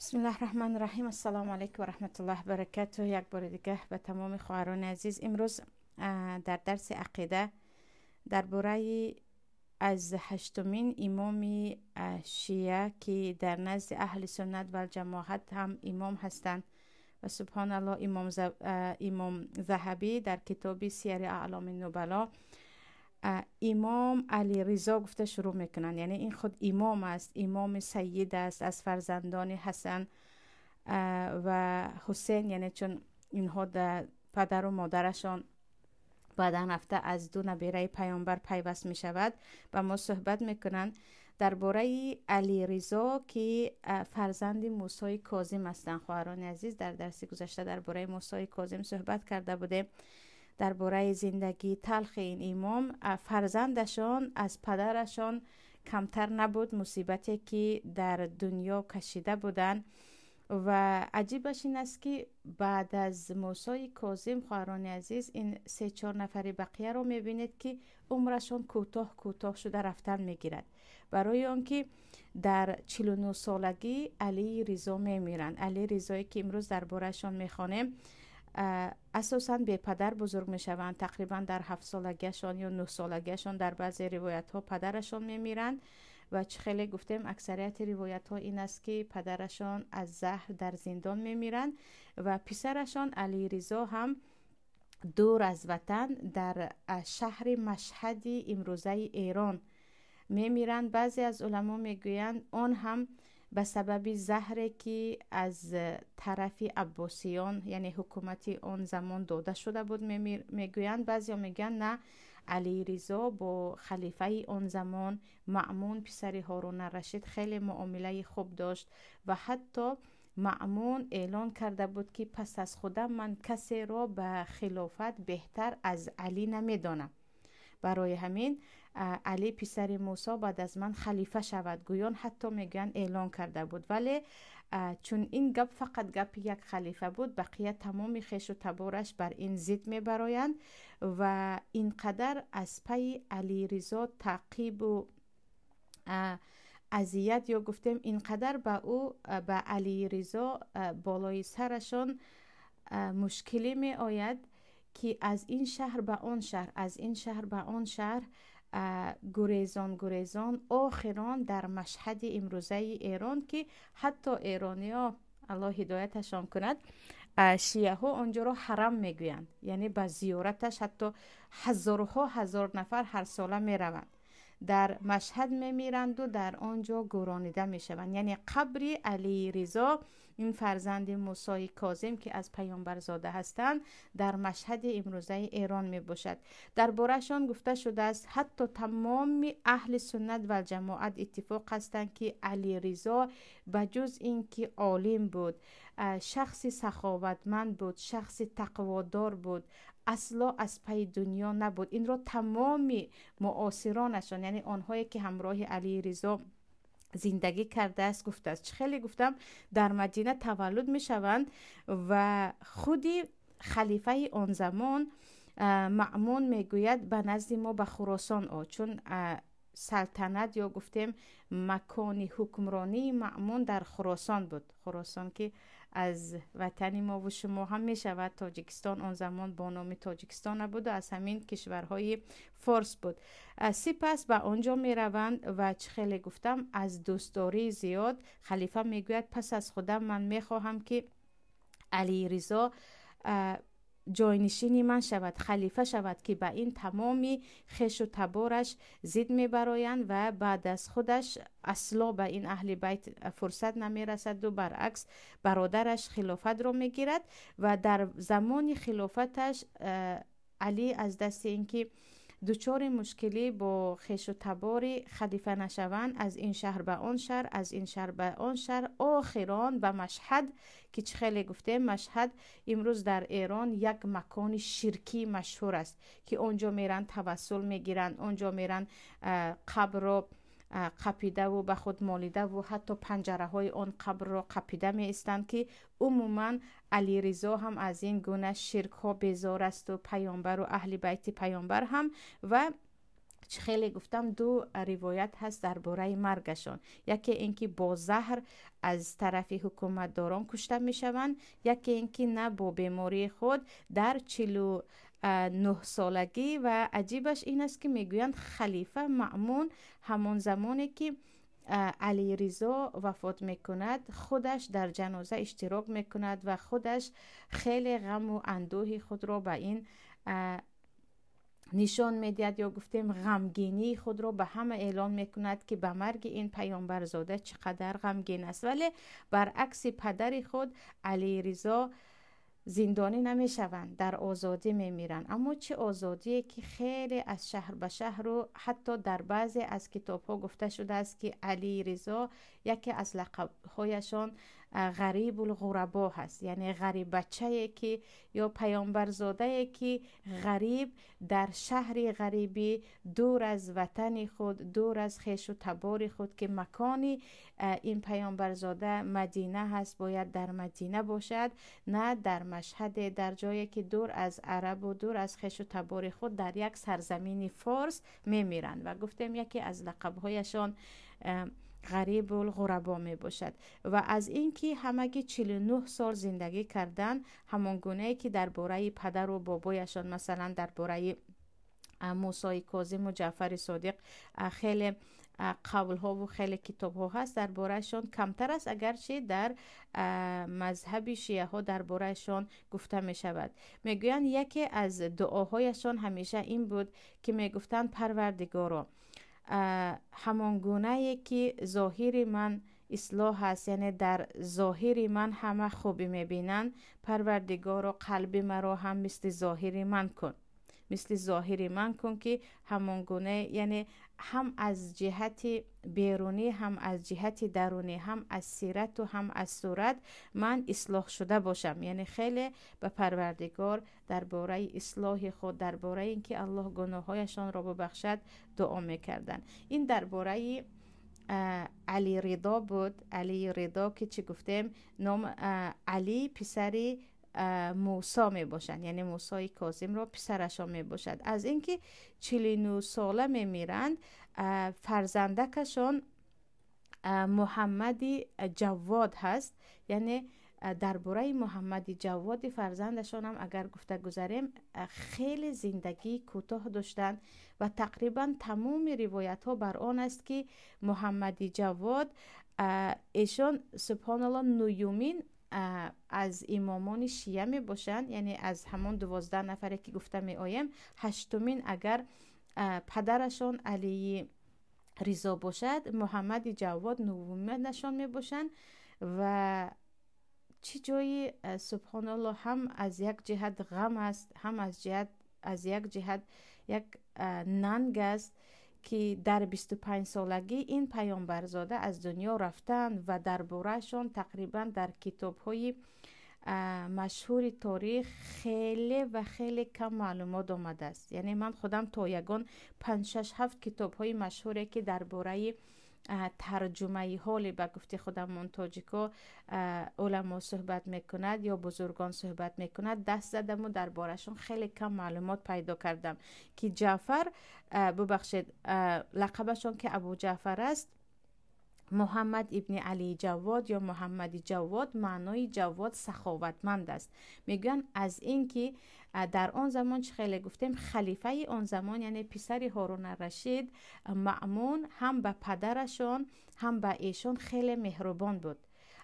بسم الله الرحمن الرحیم. السلام علیکم و رحمت الله برکاته. یک بار دیگه به تمام خواهران عزیز، امروز در درس عقیده درباره از هشتمین امام شیعه که در نزد اهل سنت و الجماعت هم امام هستند و سبحان الله، امام ذهبی در کتاب سیر اعلام النبلا امام علی رضا گفته شروع میکنن. یعنی این خود امام است، امام سید است، از فرزندان حسن و حسین، یعنی چون اینها در پدر و مادرشان بعدا رفته از دو نبیره پیامبر پیوست می شود و ما صحبت میکنن درباره علی رضا که فرزند موسی کاظم هستند. خواهران عزیز، در درس گذشته درباره موسی کاظم صحبت کرده بودیم، درباره زندگی تلخ این امام. فرزندشان از پدرشان کمتر نبود، مصیبتی که در دنیا کشیده بودند. و عجیبش این است که بعد از موسی کاظم، خواهران عزیز، این سه چهار نفر بقیه رو میبینید که عمرشان کوتاه کوتاه شده رفتن میگیرد، برای آنکه در 49 سالگی علی رضا میمیرند. علی رضایی که امروز دربارهشان میخوانیم، اساسا بی پدر بزرگ میشوند. تقریبا در 7 سالگیشان یا 9 سالگیشان در بعضی روایت ها پدرشان میمیرند و چه خیلی گفتیم اکثریت روایت ها این است که پدرشان از زهر در زندان میمیرند و پسرشان علی رضا هم دور از وطن در شهر مشهد امروزه ایران میمیرند. بعضی از علما میگویند آن هم به سبب زهری که از طرف عباسیان، یعنی حکومت آن زمان، داده شده بود میگویند. بعضی میگن نه، علی رضا با خلیفه آن زمان، مأمون پسر هارون الرشید، خیلی معامله خوب داشت و حتی مأمون اعلان کرده بود که پس از خودم من کسی را به خلافت بهتر از علی نمیدانم، برای همین علی پسر موسی بعد از من خلیفه شود. گویان حتی میگن اعلان کرده بود، ولی چون این گپ فقط گپ یک خلیفه بود، بقیه تمام خویش و تبارش بر این ضد میبرایند و اینقدر از پی علی رضا تعقیب و اذیت یا گفتیم اینقدر به او، به علی رضا، بالای سرشان مشکلی می آید که از این شهر به آن شهر، از این شهر به آن شهر گریزان گریزان، آخران در مشهد امروزه ایران که حتی ایرانی ها، الله هدایتشان کند، شیعه ها آنجا را حرم میگویند، یعنی به زیارتش حتی هزارها هزار نفر هر ساله میروند. در مشهد میمیرند و در آنجا گورانیده میشوند. یعنی قبر علی رضا، این فرزند موسی کاظم که از پیامبر زاده هستند، در مشهد امروزه ایران می باشد. دربارهشان گفته شده است، حتی تمام اهل سنت و جماعت اتفاق هستند که علی رضا به جز اینکه عالم بود، شخص سخاوتمند بود، شخص تقوادار بود، اصلا از پی دنیا نبود. این را تمام معاصرانشان، یعنی آنهایی که همراه علی رضا زندگی کرده است، گفته است. خیلی گفتم در مدینه تولد می شوند و خودی خلیفه آن زمان، مأمون، میگوید به نزد ما به خراسان آ، چون سلطنت یا گفتیم مکان حکمرانی مأمون در خراسان بود. خراسان که از وطن ما و شما هم می شود، تاجیکستان، آن زمان با نام تاجیکستان نبود و از همین کشورهای فارس بود. سپس به آنجا می روند و چه خیلی گفتم از دوستداری زیاد خلیفه می گوید پس از خودم من می خواهم که علی رضا جاینشینی من شود، خلیفه شود، که به این تمامی خویش و تبارش ضد میبرایند و بعد از خودش اصلا به این اهل بیت فرصت نمیرسد و برعکس برادرش خلافت را میگیرد. و در زمان خلافتش علی از دست اینکه دچار مشکلی با خویش و تبار خلیفه نشوند، از این شهر به آن شهر، از این شهر به آن شهر، آخران به مشهد که چه خیلی گفته مشهد امروز در ایران یک مکان شرکی مشهور است که آنجا میرن توسل میگیرن، آنجا میرن قبر را قپیده و به خود مالیده و حتی پنجره های آن قبر را قپیده می ایستند که عموما علی رضا هم از این گونه شرک ها بیزار است و پیامبر و اهل بیت پیامبر هم. و Хеле гуфтам, ду ривоят ҳаст дар бораи маргашон: яке ин ки бо заҳр аз тарафи ҳукуматдорон кушта мешаванд, яке ин ки на, бо бемории худ дар 49 солагӣ. Ва аҷибаш ин аст, ки мегӯянд, халифа Маъмун ҳамон замоне ки Али Ризо вафот мекунад, худаш дар ҷаноза иштирок мекунад ва худаш хеле ғаму андӯҳи худро ба ин нишон медиҳад ё гуфтем, ғамгинии худро ба ҳама эълон мекунад, ки ба марги ин паёмбарзода чӣ қадар ғамгин аст. Вале баръакси падари худ, Али Ризо зиндонӣ намешаванд, дар озодӣ мемиранд. Аммо чӣ озодие, ки хеле аз шаҳр ба шаҳру ҳатто дар баъзе аз китобҳо гуфта шудааст, ки Али Ризо яке аз лақабҳояшон Ғарибулғурабо ҳаст, яъне ғариббачае ки ё паёмбарзодае ки ғариб дар шаҳри ғарибӣ, дур аз ватани худ, дур аз хешу табори худ, ки макони ин паёмбарзода Мадина ҳаст, бояд дар Мадина бошад, на дар Машҳаде, дар ҷое ки дур аз арабу дур аз хешу табори худ, дар як сарзамини форс мемиранд. Ва гуфтем, яке аз лақабҳояшон Ғарибулғурабо мебошад. Ва аз ин ки ҳамагӣ 49 сол зиндагӣ кардан, ҳамон гунае ки дар бораи падару бобояшон, масалан, дар бораи Мусои Козиму Ҷаъфари Содиқ хеле қавлҳову хеле китобҳо ҳаст, дар бораашон камтар аст, агарчи дар мазҳаби шиаҳо дар бораашон гуфта мешавад. Мегӯянд, яке аз дуоҳояшон ҳамеша ин буд, ки мегуфтанд: «Парвардигоро, ҳамон гунае ки зоҳири ман ислоҳ аст, яъне дар зоҳири ман ҳама хубӣ мебинанд, Парвардигоро, қалби маро ҳам мисли зоҳири ман кун, мисли зоҳири ман кун, ки ҳамон гуна, яъне ҳам аз ҷиҳати берунӣ, ҳам аз ҷиҳати дарунӣ, ҳам аз сирату ҳам аз сурат ман ислоҳ шуда бошам». Яъне хеле ба Парвардигор дар бораи ислоҳи худ, дар бораи ин ки Аллоҳ гуноҳҳояшонро бубахшад, дуо мекарданд. Ин дар бораи Али Ридо буд. Али Ридо, ки чӣ гуфтем, ном Али писари Мусо мебошанд, яъне Мусои Козимро писарашон мебошад. Аз ин ки 49 сола мемиранд, фарзандакашон Муҳаммади Ҷаввод ҳаст. Яъне дар бораи Муҳаммади Ҷавводи фарзандашонам агар гуфта гузарем, хеле зиндагии кӯтоҳ доштанд ва тақрибан тамоми ривоятҳо бар он аст, ки Муҳаммади Ҷаввод эшон, субҳоналло, нуюмин аз имомони шия мебошанд, яъне аз ҳамон 12 нафаре ки гуфта меоем, ҳаштумин. Агар падарашон Алии Ризо бошад, Муҳаммади Ҷаввод нуҳуминашон мебошанд. Ва чӣ ҷои, субҳоналло, ҳам аз як ҷиҳат ғам аст, ҳам аз як ҷиҳат як нанг аст, ки дар 25 солагӣ ин паёмбарзода аз дунё рафтанд ва дар бораашон тақрибан дар китобҳои машҳури торих хеле ва хеле кам маълумот омадааст. Яъне ман худам то ягон панҷ, шаш, ҳафт китобҳои машҳуре, ки дар бораи тарҷумаи ҳоли, ба гуфти худамон тоҷико, уламо суҳбат мекунад ё бузургон суҳбат мекунад, даст задаму дар борашон хеле кам маълумот пайдо кардам, ки Ҷаъфар, бубахшед, лақабашон ки Абу Ҷаъфар аст, Муҳаммад ибни Алии Ҷаввод ё Муҳаммади Ҷаввод, маънои ҷаввод саховатманд аст. Мегӯянд, аз ин ки дар он замон, чӣ хеле гуфтем, халифаи он замон, яъне писари Ҳорун Рашид Маъмун, ҳам ба падарашон, ҳам ба эшон хеле меҳрубон буд.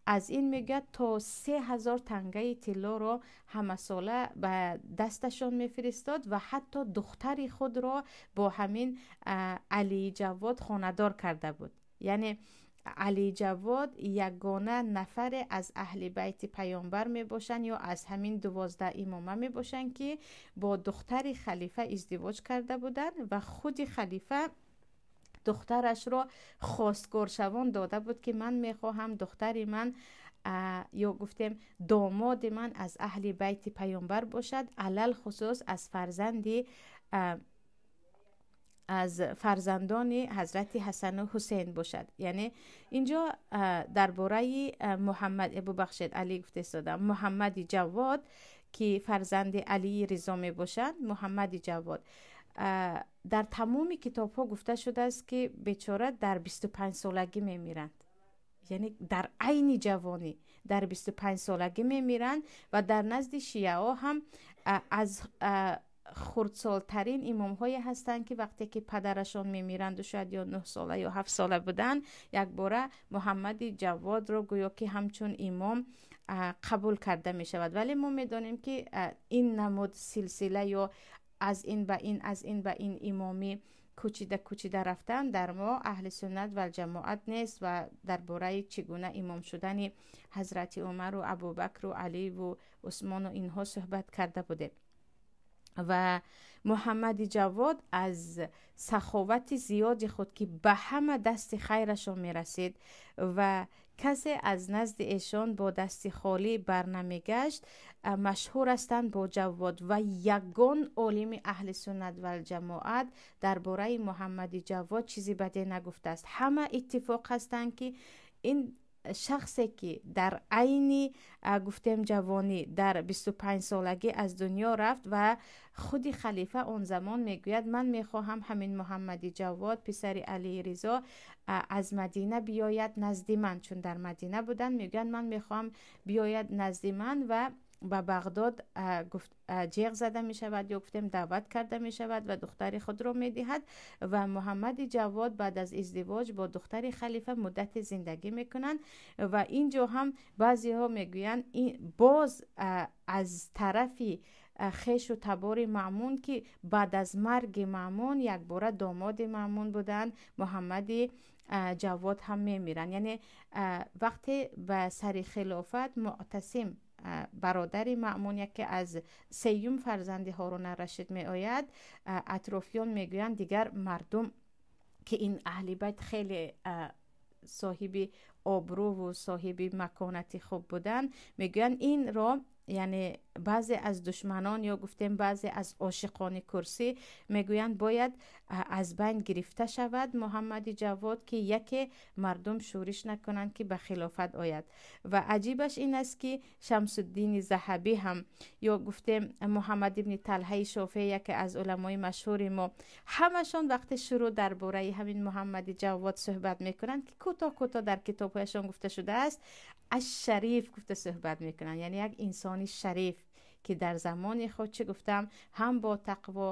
Аз ин мегӯяд, то 3000 тангаи тиллоро ҳамасола ба дасташон мефиристод ва ҳатто духтари худро бо ҳамин Алии Ҷаввод хонадор карда буд. Яъне Али Ҷаввод ягона нафаре аз аҳли байти паёмбар мебошанд ё аз ҳамин 12 имома мебошанд, ки бо духтари халифа издивоҷ карда буданд ва худи халифа духтарашро хостгоршавон дода буд, ки ман мехоҳам духтари ман ё гуфтем, домоди ман аз аҳли байти паёмбар бошад, алалхусус аз фарзандони ҳазрати Ҳасану Ҳусейн бошад. Яъне инҷо дар бораи Муҳаммад, бубахшед, Али гуфта истодам, Муҳаммади Ҷаввод, ки фарзанди Алии Ризо мебошанд. Муҳаммади Ҷаввод Дар тамоми китобҳо гуфта шудааст, ки бечора дар 25 солагӣ мемиранд, яъне дар айни ҷавонӣ дар 25 солагӣ мемиранд ва дар назди шиаҳо ҳам аз хурдсолтарин имомҳое ҳастанд, ки вақте ки падарашон мемиранду шояд ё 9 сола ё 7 сола буданд, якбора Муҳаммади Ҷаводро гӯё ки ҳамчун имом қабул карда мешавад. Вале мо медонем, ки ин намуд силсила ё аз ин ба ин, аз ин ба ин имомӣ кӯчида кӯчида рафтан дар мо аҳли суннат валҷамоат нест ва дар бораи чӣ гуна имом шудани ҳазрати Умару Абубакру Аливу Усмону инҳо суҳбат карда будем. Ва Муҳаммади Ҷавод аз саховати зиёди худ, ки ба ҳама дасти хайрашон мерасид ва касе аз назди эшон бо дасти холӣ барнамегашт, машҳур ҳастанд бо Ҷавод. Ва ягон олими аҳли суннат валҷамоат дар бораи Муҳаммади Ҷавод чизи баде нагуфтааст. Ҳама иттифоқ ҳастанд, ки ин шахсе, ки дар айни гуфтем ҷавонӣ дар 25 солагӣ аз дунё рафт ва худи халифа он замон мегӯяд: ман мехоҳам ҳамин Муҳаммади Ҷавод, писари Алии Ризо, аз Мадина биёяд назди ман, чун дар Мадина буданд. Мегӯянд: ман мехоҳам биёяд назди ман. Ва ба Бағдод ҷеғ зада мешавад ё гуфтем даъват карда мешавад ва духтари худро медиҳад. Ва Муҳаммади Ҷавод баъд аз издивоҷ бо духтари халифа муддате зиндагӣ мекунанд. Ва ин ҷо ҳам баъзеҳо мегӯянд, боз аз тарафи хешу табори Маъмун, ки баъд аз марги Маъмун якбора домоди Маъмун буданд, Муҳаммади Ҷавод ҳам мемиранд. Яъне вақте ба сари хилофат Муътасим, бародари Маъмун, яке аз сеюм фарзанди Ҳорун Рашид меояд, атрофиён мегӯянд, дигар мардум, ки ин аҳли байт хеле соҳиби обрӯву соҳиби маконати хуб буданд, мегӯянд инро, яъне баъзе аз душманон ё гуфтем баъзе аз ошиқони курсӣ мегӯянд, бояд аз байн гирифта шавад Муҳаммади Ҷавод, ки яке мардум шӯриш накунанд, ки ба хилофат ояд. Ва аҷибаш ин аст, ки Шамсуддини Заҳабӣ ҳам ё гуфтем Муҳаммад ибни Талҳаи Шофеъ, яке аз уламои машҳури мо, ҳамашон вақте шурӯъ дар бораи ҳамин Муҳаммади Ҷавод суҳбат мекунанд, ки кӯтоҳ кӯтоҳ дар китобҳояшон гуфта шудааст, аз шариф гуфта суҳбат мекунанд, яъне як инсони шариф, ки дар замони худ, чӣ гуфтам, ҳам бо тақво,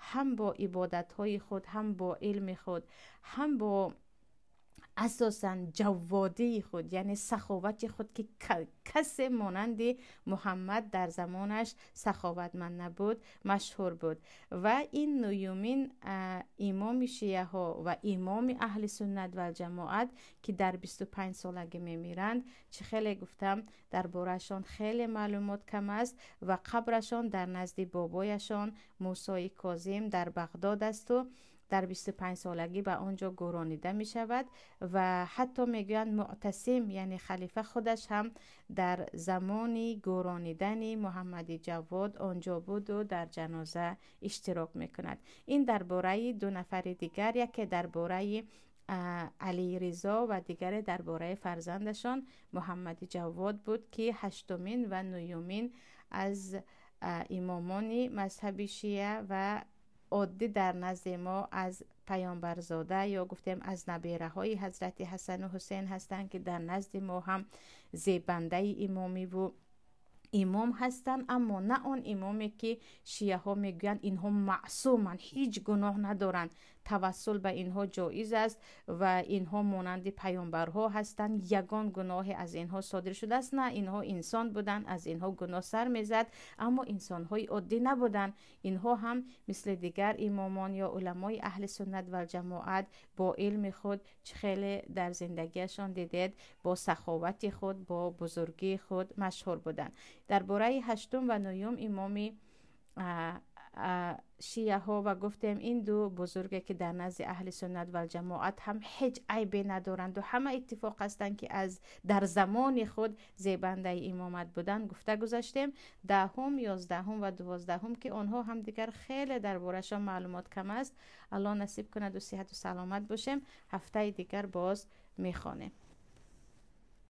ҳам бо ибодатҳои худ, ҳам бо илми худ, ҳам бо асосан ҷаводии худ, яъне саховати худ, ки касе монанди Муҳаммад дар замонаш саховатманд набуд, машҳур буд. Ва ин нуюмин имоми шияҳо ва имоми аҳли суннат валҷамоат, ки дар 25 солагӣ мемиранд, чӣ хеле гуфтам, дар бораашон хеле маълумот кам аст ва қабрашон дар назди бобояшон Мусои Козим дар Бағдод асту дар 25 солагӣ ба он ҷо гӯронида мешавад. Ва ҳатто мегӯянд, Муътасим, яъне халифа худаш ҳам дар замони гӯронидани Муҳаммади Ҷавод он ҷо буду дар ҷаноза иштирок мекунад. Ин дар бораи ду нафари дигар, яке дар бораи Алии Ризо ва дигаре дар бораи фарзандашон Муҳаммади Ҷавод буд, ки ҳаштумин ва нуюмин аз имомони мазҳаби шия ва оддӣ дар назди мо аз паёмбарзода ё гуфтем аз набераҳои ҳазрати Ҳасану Ҳусейн ҳастанд, ки дар назди мо ҳам зебандаи имомиву имом ҳастанд, аммо на он имоме, ки шияҳо мегӯянд инҳо маъсуманд, ҳеҷ гуноҳ надоранд, тавассул ба инҳо ҷоиз аст ва инҳо монанди паёмбарҳо ҳастанд, ягон гуноҳе аз инҳо содир шудааст. На, инҳо инсон буданд, аз инҳо гуноҳ сар мезад, аммо инсонҳои оддӣ набуданд. Инҳо ҳам мисли дигар имомон ё уламои аҳли суннат валҷамоат бо илми худ, чӣ хеле дар зиндагиашон дидед, бо саховати худ, бо бузургии худ машҳур буданд. Дар бораи ҳаштум ва нуюм имоми шияҳо ва гуфтем ин ду бузурге, ки дар назди аҳли суннат валҷамоат ҳам ҳеҷ айбе надоранду ҳама иттифоқ ҳастанд, ки аз дар замони худ зебандаи имомат буданд, гуфта гузаштем. 10-ум, 11-ум ва 12-ум, ки онҳо ҳам дигар хеле дар борашон маълумот кам аст. Аллоҳ насиб кунаду сиҳату саломат бошем, ҳафтаи дигар боз мехонем.